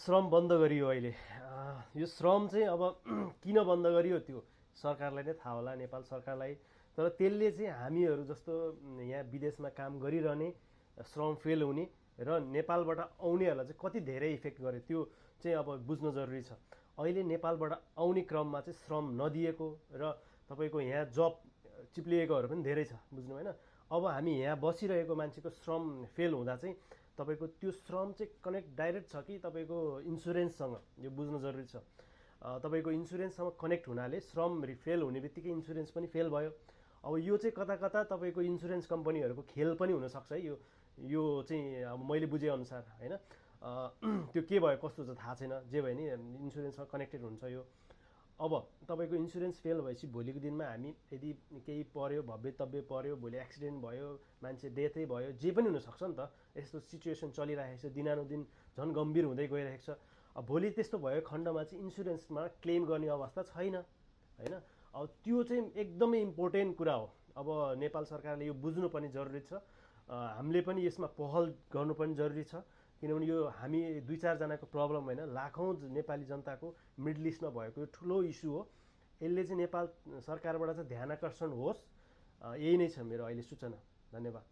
श्रम बन्द गरियो अहिले। यो श्रम चाहिँ अब किन बन्द गरियो त्यो सरकारलाई नै थाहा होला, नेपाल सरकारलाई। तर त्यसले चाहिँ हामीहरू जस्तो यहाँ विदेशमा काम गरिरहने श्रम फेल हुने र नेपालबाट आउनेहरूलाई चाहिँ कति धेरै इफेक्ट गर्यो त्यो चाहिँ अब बुझ्न जरुरी छ। अहिले नेपालबाट आउने क्रममा चाहिँ श्रम नदिएको र तपाईँको यहाँ जब चिप्लिएकोहरू पनि धेरै छ, बुझ्नु भएन। अब हामी यहाँ बसिरहेको मान्छेको श्रम फेल हुँदा चाहिँ तपाईँको त्यो श्रम चाहिँ कनेक्ट डाइरेक्ट छ कि तपाईँको इन्सुरेन्ससँग, यो बुझ्न जरुरी छ। तपाईँको इन्सुरेन्ससँग कनेक्ट हुनाले श्रम फेल हुने बित्तिकै इन्सुरेन्स पनि फेल भयो। अब यो चाहिँ कता कता तपाईँको इन्सुरेन्स कम्पनीहरूको खेल पनि हुनसक्छ है। यो चाहिँ अब मैले बुझेअनुसार होइन, त्यो के भयो कस्तो छ थाहा छैन, जे भयो नि इन्सुरेन्ससँग कनेक्टेड हुन्छ यो। अब तपाईँको इन्सुरेन्स फेल भएपछि भोलिको दिनमा हामी यदि केही पर्यो, भव्यतव्य पर्यो, भोलि एक्सिडेन्ट भयो, मान्छे डेथै भयो, जे पनि हुनसक्छ नि त। यस्तो सिचुएसन चलिरहेको छ, दिनानुदिन झन् गम्भीर हुँदै गइरहेको छ। अब भोलि त्यस्तो भएको खण्डमा चाहिँ इन्सुरेन्समा क्लेम गर्ने अवस्था छैन होइन। अब त्यो चाहिँ एकदमै इम्पोर्टेन्ट कुरा हो। अब नेपाल सरकारले यो बुझ्नुपर्ने जरुरी छ। हामीले पनि यसमा पहल गर्नुपर्ने जरुरी छ, किनभने यो हामी 2-4 जनाको प्रब्लम होइन, लाखौँ नेपाली जनताको मिडल इस्टमा भएको यो ठुलो इस्यु हो। यसले चाहिँ नेपाल सरकारबाट चाहिँ ध्यान आकर्षण होस्, यही नै छ मेरो अहिले सूचना। धन्यवाद।